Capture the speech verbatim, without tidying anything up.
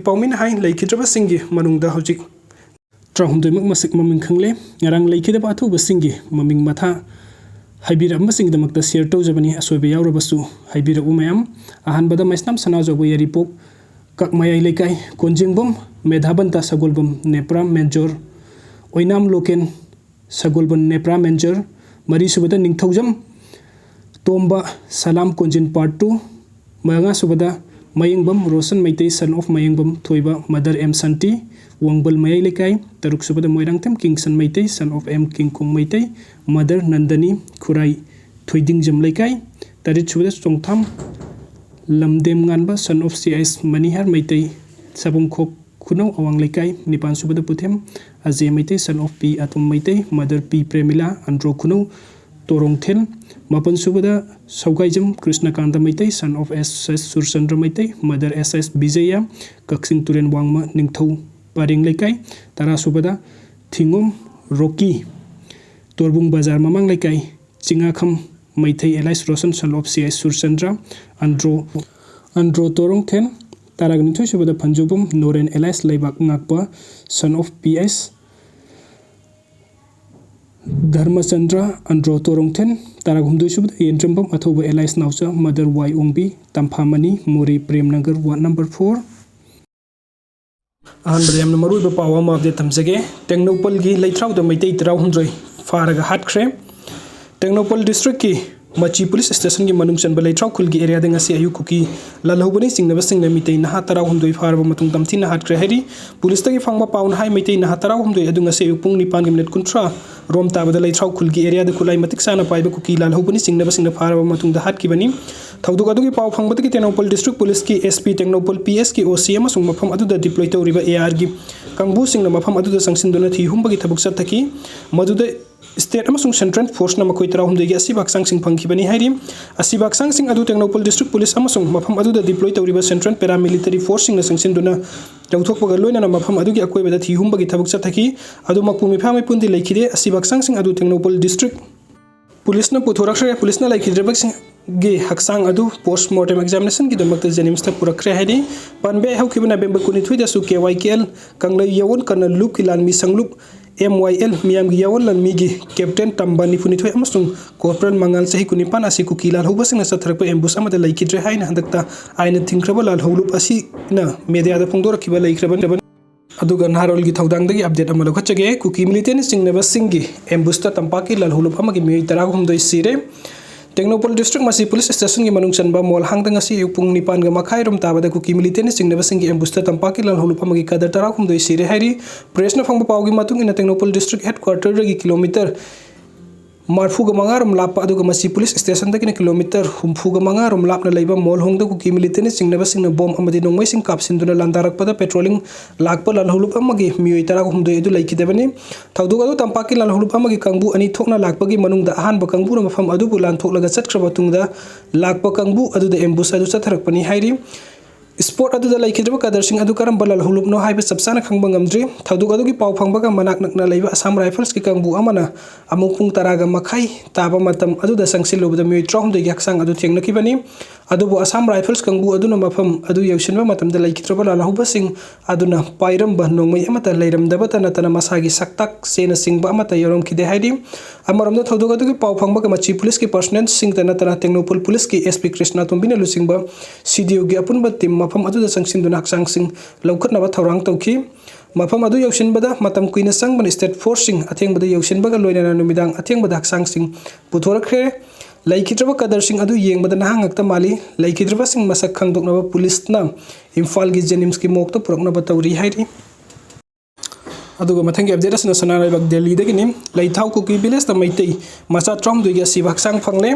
ꯄꯥꯎꯃꯤꯅ ꯍꯥꯏ, ꯂꯩꯈꯤꯗ꯭ꯔꯕꯁꯤꯡꯒꯤ ꯃꯅꯨꯡꯗ ꯍꯧꯖꯤꯛ ꯇꯔꯥꯍꯨꯝꯗꯣꯏꯃꯛ ꯃꯁꯛ ꯃꯃꯤꯡ ꯈꯪꯂꯦ꯫ ꯉꯔꯥꯡ ꯂꯩꯈꯤꯗꯕ ꯑꯊꯧꯕꯁꯤꯡꯒꯤ ꯃꯃꯤꯡ ꯃꯊꯥ ꯍꯥꯏꯕꯤꯔꯛꯑꯝꯕꯁꯤꯡꯒꯤꯗꯃꯛꯇ share ꯇꯧꯖꯕꯅꯤ꯫ ꯑꯁꯣꯏꯕ ꯌꯥꯎꯔꯕꯁꯨ ꯍꯥꯏꯕꯤꯔꯛꯎ ꯃꯌꯥꯝ꯫ ꯑꯍꯥꯟꯕꯗ ꯃꯩꯁꯅꯥꯝ ꯁꯅꯥꯖꯥꯎꯕ ꯌꯥꯏꯔꯤꯄꯣꯛ ꯀꯛꯃꯌꯥꯏ ꯂꯩꯀꯥꯏ, ꯀꯣꯟꯖꯤꯡꯕꯝ ꯃꯦꯙꯥꯕꯟꯇ ꯁꯒꯣꯜꯕꯝ ꯅꯦꯄ꯭ꯔꯥ ꯃꯦꯟꯖꯣꯔ, ꯑꯣꯏꯅꯥꯝ ꯂꯣꯀꯦꯟ ꯁꯒꯣꯜꯕꯝ ꯅꯦꯄ꯭ꯔꯥ ꯃꯦꯟꯖꯣꯔ, ꯃꯔꯤꯁꯨꯕꯗ ꯅꯤꯡꯊꯧꯖꯝ ꯇꯣꯝꯕ ꯁꯂꯥꯝ ꯀꯣꯟꯖꯤꯟ part two, ꯃꯉꯥꯁꯨꯕꯗ ꯃꯌꯦꯡꯕꯝ ꯔꯣꯁꯟ ꯃꯩꯇꯩ son of ꯃꯌꯦꯡꯕꯝ ꯊꯣꯏꯕ mother ꯑꯦꯝ ꯁꯟꯇꯤ, ꯋꯥꯡꯕꯜ ꯃꯌꯥꯏ ꯂꯩꯀꯥꯏ, ꯇꯔꯨꯛꯁꯨꯕꯗ Moirangthem Kingson Meitei son of M Kingkhong Meitei mother ꯅꯟꯗꯅꯤ ꯈꯨꯔꯥꯏ ꯊꯣꯏꯗꯤꯡꯖꯝ ꯂꯩꯀꯥꯏ, ꯇꯔꯦꯠꯁꯨꯕꯗ ꯆꯣꯡꯊꯥꯝ ꯂꯝꯗꯦꯝ ꯉꯥꯟꯕ son of C S ꯃꯅꯤꯍꯥꯔ Meitei ꯁꯕꯨꯡꯈꯣꯛ ꯈꯨꯅꯧ ꯑꯋꯥꯡ ꯂꯩꯀꯥꯏ, ꯅꯤꯄꯥꯟꯁꯨꯕꯗ ꯄꯨꯊꯦꯝ ꯑꯖꯦ Meitei son of P ꯑꯇꯣꯝ Meitei mother P ꯄ꯭ꯔꯦꯃꯤꯂꯥ Andro ꯈꯨꯅꯧ ꯇꯣꯔꯣꯡꯊꯦꯜ, ꯃꯥꯄꯟꯁꯨꯕꯗ ꯁꯧꯒꯥꯏꯖꯝ ꯀ꯭ꯔꯤꯁꯅꯀꯥꯟꯇ Meitei son of S S Surchandra Meitei mother ꯑꯦꯁ ꯑꯦꯁ ꯕꯤꯖꯌ ꯀꯛꯆꯤꯡ ꯇꯨꯔꯦꯜ ꯋꯥꯡꯃ ꯅꯤꯡꯊꯧ ꯄꯔꯦꯡ ꯂꯩꯀꯥꯏ, ꯇꯔꯥꯁꯨꯕꯗ ꯊꯤꯉꯣꯝ ꯔꯣꯀꯤ ꯇꯣꯔꯕꯨꯡ ꯕꯖꯥꯔ ꯃꯃꯥꯡ ꯂꯩꯀꯥꯏ, Chingakham Meitei alias Roshan son of C S Surchandra Andro Andro ꯇꯣꯔꯣꯡꯊꯦꯜ, ꯇꯔꯥꯒ ꯅꯤꯊꯣꯏꯁꯨꯕꯗ ꯐꯟꯖꯨꯕꯝ ꯅꯣꯔꯦꯟ alias ꯂꯩꯕꯥꯛ ꯉꯥꯛꯄ son of P S ꯙꯔꯃꯆꯟꯗ꯭ꯔ Andro ꯇꯣꯔꯣꯡꯊꯦꯜ, ꯇꯔꯥꯍꯨꯝꯗꯣꯏꯁꯨꯕꯗ ꯌꯦꯟꯗ꯭ꯔꯝꯕꯝ ꯑꯊꯧꯕ alias ꯅꯥꯎꯆꯥ mother ꯋꯥꯏ ꯑꯣꯡꯕꯤ ꯇꯝꯐꯥꯃꯅꯤ ꯃꯣꯔꯦ ꯄ꯭ꯔꯦꯝꯅꯒꯔ ward number four꯫ ꯑꯍꯥꯟꯕꯗ ꯌꯥꯝꯅ ꯃꯔꯨꯑꯣꯏꯕ ꯄꯥꯎ ꯑꯃ update ꯊꯝꯖꯒꯦ꯫ ꯇꯦꯡꯅꯧꯄꯜꯒꯤ ꯂꯩꯊ꯭ꯔꯥꯎꯗ ꯃꯩꯇꯩ ꯇꯔꯥꯍꯨꯝꯗꯣꯏ ꯐꯥꯔꯒ ꯍꯥꯠꯈ꯭ꯔꯦ꯫ ꯇꯦꯡꯅꯧꯄꯜ districtꯀꯤ ꯃꯆꯤ police stationꯒꯤ ꯃꯅꯨꯡ ꯆꯟꯕ ꯂꯩꯊ꯭ꯔꯥꯎ ꯈꯨꯜꯒꯤ areaꯗ ꯉꯁꯤ ꯑꯌꯨꯛ ꯀꯨꯀꯤ ꯂꯥꯜꯍꯧꯕꯅ ꯆꯤꯡꯅꯕꯁꯤꯡꯅ ꯃꯤꯇꯩ ꯅꯍꯥ ꯇꯔꯥꯍꯨꯝꯗꯣꯏ ꯐꯥꯔꯕ ꯃꯇꯨꯡ ꯇꯝꯊꯤꯅ ꯍꯥꯠꯈ꯭ꯔꯦ ꯍꯥꯏꯔꯤ꯫ Policeꯇꯒꯤ ꯐꯪꯕ ꯄꯥꯎꯅ ꯍꯥꯏ, ꯃꯩꯇꯩ ꯅꯍꯥ ꯇꯔꯥꯍꯨꯝꯗꯣꯏ ꯑꯗꯨ ꯉꯁꯤ ꯑꯌꯨꯛ ꯄꯨꯡ ꯅꯤꯄꯥꯟꯒꯤ minute ꯀꯨꯟꯊ꯭ꯔꯥ ꯔꯣꯝ ꯇꯥꯕꯗ ꯂꯩꯊ꯭ꯔꯥꯎ ꯈꯨꯜꯒꯤ areaꯗ ꯈꯨꯠꯂꯥꯏ ꯃꯇꯤꯛ ꯆꯥꯅ ꯄꯥꯏꯕ ꯀꯨꯀꯤ ꯂꯥꯜꯍꯧꯕꯅ ꯆꯤꯡꯅꯕꯁꯤꯡꯅ ꯐꯥꯔꯕ ꯃꯇꯨꯡꯗ ꯍꯥꯠꯈꯤꯕꯅꯤ꯫ ꯊꯧꯗꯣꯛ ꯑꯗꯨꯒꯤ ꯄꯥꯎ ꯐꯪꯕꯗꯒꯤ Tengnoupal district policeꯀꯤ SP, Tengnoupal PSꯀꯤ OC ꯑꯃꯁꯨꯡ ꯃꯐꯝ ꯑꯗꯨꯗ deploy ꯇꯧꯔꯤꯕ ARꯒꯤ ꯀꯥꯡꯕꯨꯁꯤꯡꯅ ꯃꯐꯝ ꯑꯗꯨꯗ ꯆꯪꯁꯤꯟꯗꯨꯅ ꯊꯤ ꯍꯨꯝꯕꯒꯤ ꯊꯕꯛ ꯆꯠꯊꯈꯤ꯫ ꯃꯗꯨꯗ state ꯑꯃꯁꯨꯡ central forceꯅ ꯃꯈꯣꯏ ꯇꯔꯥꯍꯨꯝꯗꯣꯏꯒꯤ ꯑꯁꯤꯕ ꯍꯛꯆꯥꯡꯁꯤꯡ ꯐꯪꯈꯤꯕꯅꯤ ꯍꯥꯏꯔꯤ꯫ ꯑꯁꯤꯕ ꯍꯛꯆꯥꯡꯁꯤꯡ ꯑꯗꯨ ꯇꯦꯡꯅꯧꯄꯜ district police ꯑꯃꯁꯨꯡ ꯃꯐꯝ ꯑꯗꯨꯗ deploy ꯇꯧꯔꯤꯕ central paramilitary forceꯁꯤꯡꯅ ꯆꯪꯁꯤꯟꯗꯨꯅ ꯂꯧꯊꯣꯛꯄꯒ ꯂꯣꯏꯅꯅ ꯃꯐꯝ ꯑꯗꯨꯒꯤ ꯑꯀꯣꯏꯕꯗ ꯊꯤ ꯍꯨꯝꯕꯒꯤ ꯊꯕꯛ ꯆꯠꯊꯈꯤ꯫ ꯑꯗꯨꯃꯛꯄꯨ ꯃꯤꯐꯥ ꯃꯤꯄꯨꯟꯗꯤ ꯂꯩꯈꯤꯗꯦ꯫ ꯑꯁꯤꯕ ꯍꯛꯆꯥꯡꯁꯤꯡ ꯑꯗꯨ ꯇꯦꯡꯅꯧꯄꯜ district policeꯅ ꯄꯨꯊꯣꯔꯛꯈ꯭ꯔꯦ꯫ Policeꯅ ꯂꯩꯈꯤꯗ꯭ꯔꯕꯁꯤꯡ ꯒꯤ ꯍꯛꯆꯥꯡ ꯑꯗꯨ post mortem examination ꯒꯤꯗꯃꯛꯇ JNIMS ꯇ ꯄꯨꯔꯛꯈ꯭ꯔꯦ ꯍꯥꯏꯔꯤ꯫ ꯄꯟꯕ ꯌꯥꯏ, ꯍꯧꯈꯤꯕ November ꯀꯨꯟꯅꯤꯊꯣꯏꯗꯁꯨ KYKL ꯀꯪꯂꯩ ꯌꯥꯋꯣꯟ ꯀꯟꯅ ꯂꯨꯞꯀꯤ ꯂꯥꯟꯃꯤ ꯁꯪꯂꯨꯞ MYL ꯃꯤꯌꯥꯝꯒꯤ ꯌꯥꯋꯣꯟ ꯂꯥꯟꯃꯤꯒꯤ captain ꯇꯝꯕ ꯅꯤꯐꯨꯅꯤꯊꯣꯏ ꯑꯃꯁꯨꯡ corporal ꯃꯉꯥꯜ ꯆꯍꯤ ꯀꯨꯟꯅꯤꯄꯥꯟ ꯑꯁꯤ ꯀꯨꯀꯤ ꯂꯥꯜꯍꯧꯕꯁꯤꯡꯅ ꯆꯠꯊꯔꯛꯄ ambush ꯑꯃꯗ ꯂꯩꯈꯤꯗ꯭ꯔꯦ ꯍꯥꯏꯅ ꯍꯟꯗꯛꯇ ꯑꯥꯏꯟꯅ ꯊꯤꯡꯈ꯭ꯔꯕ ꯂꯥꯜꯍꯧꯂꯨꯞ ꯑꯁꯤꯅ media ꯗ ꯐꯣꯡꯗꯣꯔꯛꯈꯤꯕ ꯂꯩꯈ꯭ꯔꯕꯅꯤ꯫ ꯑꯗꯨꯒ ꯅꯍꯥꯔꯣꯜꯒꯤ ꯊꯧꯗꯥꯡꯗꯒꯤ update ꯑꯃ ꯂꯧꯈꯠꯆꯒꯦ꯫ ꯀꯨꯀꯤ militant ꯅ ꯆꯤꯡꯅꯕꯁꯤꯡꯒꯤ ambush ꯇ ꯇꯝꯄꯥꯛꯀꯤ ꯂꯥꯜꯍꯧꯂꯨꯞ ꯑꯃꯒꯤ ꯃꯤꯑꯣꯏ ꯇꯔꯥꯍꯨꯝꯗꯣꯏ ꯁꯤꯔꯦ꯫ ꯇꯦꯡꯅꯧꯄꯜ district ꯃꯁꯤ police station ꯒꯤ ꯃꯅꯨꯡ ꯆꯟꯕ ꯃꯣꯜꯍꯥꯡꯗ ꯉꯁꯤ ꯑꯌꯨꯛ ꯄꯨꯡ ꯅꯤꯄꯥꯟꯒ ꯃꯈꯥꯏ ꯔꯣꯝ ꯇꯥꯕꯗ ꯀꯨꯀꯤ militant ꯅ ꯆꯤꯡꯅꯕꯁꯤꯡꯒꯤ ambush ꯇ ꯇꯝꯄꯥꯛꯀꯤ ꯂꯥꯜꯍꯧꯂꯨꯞ ꯑꯃꯒꯤ cadre ꯇꯔꯥꯍꯨꯝꯗꯣꯏ ꯁꯤꯔꯦ ꯍꯥꯏꯔꯤ꯫ Press ꯅ ꯐꯪꯕ ꯄꯥꯎꯒꯤ ꯃꯇꯨꯡ ꯏꯟꯅ ꯇꯦꯡꯅꯧꯄꯜ district headquarter ꯗꯒꯤ kilometre ꯃꯔꯤꯐꯨꯒ ꯃꯉꯥ ꯔꯣꯝ ꯂꯥꯞꯄ, ꯑꯗꯨꯒ ꯃꯁꯤ police station ꯗꯒꯤꯅ kilometre ꯍꯨꯝꯐꯨꯒ ꯃꯉꯥ ꯔꯣꯝ ꯂꯥꯞꯅ ꯂꯩꯕ ꯃꯣꯜꯍꯣꯡꯗ ꯀꯨꯀꯤ militant ꯅ ꯆꯤꯡꯅꯕꯁꯤꯡꯅ bomb ꯑꯃꯗꯤ ꯅꯣꯡꯃꯩꯁꯤꯡ ꯀꯥꯞꯁꯤꯟꯗꯨꯅ ꯂꯥꯟꯗꯥꯔꯛꯄꯗ patrolling ꯂꯥꯛꯄ ꯂꯥꯜꯍꯧꯂꯨꯞ ꯑꯃꯒꯤ ꯃꯤꯑꯣꯏ ꯇꯔꯥꯍꯨꯝꯗꯣꯏ ꯑꯗꯨ ꯂꯩꯈꯤꯗꯕꯅꯤ꯫ ꯊꯧꯗꯣꯛ ꯑꯗꯨ ꯇꯝꯄꯥꯛꯀꯤ ꯂꯥꯜꯍꯧꯂꯨꯞ ꯑꯃꯒꯤ ꯀꯥꯡꯕꯨ ꯑꯅꯤ ꯊꯣꯛꯅ ꯂꯥꯛꯄꯒꯤ ꯃꯅꯨꯡꯗ ꯑꯍꯥꯟꯕ ꯀꯥꯡꯕꯨꯅ ꯃꯐꯝ ꯑꯗꯨꯕꯨ ꯂꯥꯟꯊꯣꯛꯂꯒ ꯆꯠꯈ꯭ꯔꯕ ꯃꯇꯨꯡꯗ ꯂꯥꯛꯄ ꯀꯥꯡꯕꯨ ꯑꯗꯨꯗ ambush ꯑꯗꯨ ꯆꯠꯊꯔꯛꯄꯅꯤ ꯍꯥꯏꯔꯤ꯫ Spot ꯑꯗꯨꯗ ꯂꯩꯈꯤꯗ꯭ꯔꯕ cadre ꯁꯤꯡ ꯑꯗꯨ ꯀꯔꯝꯕ ꯂꯥꯜꯍꯧꯂꯨꯞꯅꯣ ꯍꯥꯏꯕ ꯆꯞ ꯆꯥꯅ ꯈꯪꯕ ꯉꯝꯗ꯭ꯔꯤ꯫ ꯊꯧꯗꯣꯛ ꯑꯗꯨꯒꯤ ꯄꯥꯎ ꯐꯪꯕꯒ ꯃꯅꯥꯛ ꯅꯛꯅ ꯂꯩꯕ Assam Rifles ꯀꯤ ꯀꯥꯡꯕꯨ ꯑꯃꯅ ꯑꯃꯨꯛ ꯄꯨꯡ ꯇꯔꯥꯒ ꯃꯈꯥꯏ ꯇꯥꯕ ꯃꯇꯝ ꯑꯗꯨꯗ ꯆꯪꯁꯤꯜꯂꯨꯕꯗ ꯃꯤꯑꯣꯏ ꯇꯔꯥꯍꯨꯝꯗꯣꯏꯒꯤ ꯍꯛꯆꯥꯡ ꯑꯗꯨ ꯊꯦꯡꯅꯈꯤꯕꯅꯤ꯫ ꯑꯗꯨꯕꯨ Assam Rifles ꯀꯥꯡꯕꯨ ꯑꯗꯨꯅ ꯃꯐꯝ ꯑꯗꯨ ꯌꯧꯁꯤꯟꯕ ꯃꯇꯝꯗ ꯂꯩꯈꯤꯗ꯭ꯔꯕ ꯂꯥꯜꯍꯧꯕꯁꯤꯡ ꯑꯗꯨꯅ ꯄꯥꯏꯔꯝꯕ ꯅꯣꯡꯃꯩ ꯑꯃꯠꯇ ꯂꯩꯔꯝꯗꯕꯇ ꯅꯠꯇꯅ ꯃꯁꯥꯒꯤ ꯁꯛꯇꯥꯛ ꯆꯦꯅꯆꯤꯡꯕ ꯑꯃꯠꯇ ꯌꯥꯎꯔꯝꯈꯤꯗꯦ ꯍꯥꯏꯔꯤ꯫ ꯑꯃꯔꯣꯝꯗ ꯊꯧꯗꯣꯛ ꯑꯗꯨꯒꯤ ꯄꯥꯎ ꯐꯪꯕꯒ ꯃꯆꯤ police ꯀꯤ personnel ꯁꯤꯡꯇ ꯅꯠꯇꯅ ꯇꯦꯡꯅꯧꯄꯜ police ꯀꯤ SP ꯀ꯭ꯔꯤꯁꯅꯥ ꯇꯣꯝꯕꯤꯅ ꯂꯨꯆꯤꯡꯕ CDO ꯒꯤ ꯑꯄꯨꯟꯕ team ꯃꯐꯝ ꯑꯗꯨꯗ ꯆꯪꯁꯤꯟꯗꯨꯅ ꯍꯛꯆꯥꯡꯁꯤꯡ ꯂꯧꯈꯠꯅꯕ ꯊꯧꯔꯥꯡ ꯇꯧꯈꯤ꯫ ꯃꯐꯝ ꯑꯗꯨ ꯌꯧꯁꯤꯟꯕꯗ ꯃꯇꯝ ꯀꯨꯏꯅ ꯆꯪꯕꯅ state force ꯁꯤꯡ ꯑꯊꯦꯡꯕꯗ ꯌꯧꯁꯤꯟꯕꯒ ꯂꯣꯏꯅꯅ ꯅꯨꯃꯤꯗꯥꯡ ꯑꯊꯦꯡꯕꯗ ꯍꯛꯆꯥꯡꯁꯤꯡ ꯄꯨꯊꯣꯔꯛꯈ꯭ꯔꯦ꯫ ꯂꯩꯈꯤꯗ꯭ꯔꯕ cadre ꯁꯤꯡ ꯑꯗꯨ ꯌꯦꯡꯕꯗ ꯅꯍꯥ ꯉꯥꯛꯇ ꯃꯥꯜꯂꯤ꯫ ꯂꯩꯈꯤꯗ꯭ꯔꯕꯁꯤꯡ ꯃꯁꯛ ꯈꯪꯗꯣꯛꯅꯕ police ꯅ ꯏꯝꯐꯥꯜꯒꯤ JNIMS ꯀꯤ morgue ꯇ ꯄꯨꯔꯛꯅꯕ ꯇꯧꯔꯤ ꯍꯥꯏꯔꯤ꯫ ꯑꯗꯨꯒ ꯃꯊꯪꯒꯤ update ꯑꯁꯤꯅ ꯁꯅꯥ ꯂꯩꯕꯥꯛ ꯗꯦꯜꯂꯤꯗꯒꯤꯅꯤ꯫ ꯂꯩꯊꯥꯎ ꯀꯨꯀꯤ village ꯇ ꯃꯩꯇꯩ ꯃꯆꯥ ꯇꯔꯥꯍꯨꯝꯗꯣꯏꯒꯤ ꯑꯁꯤꯕ ꯍꯛꯆꯥꯡ ꯐꯪꯂꯦ꯫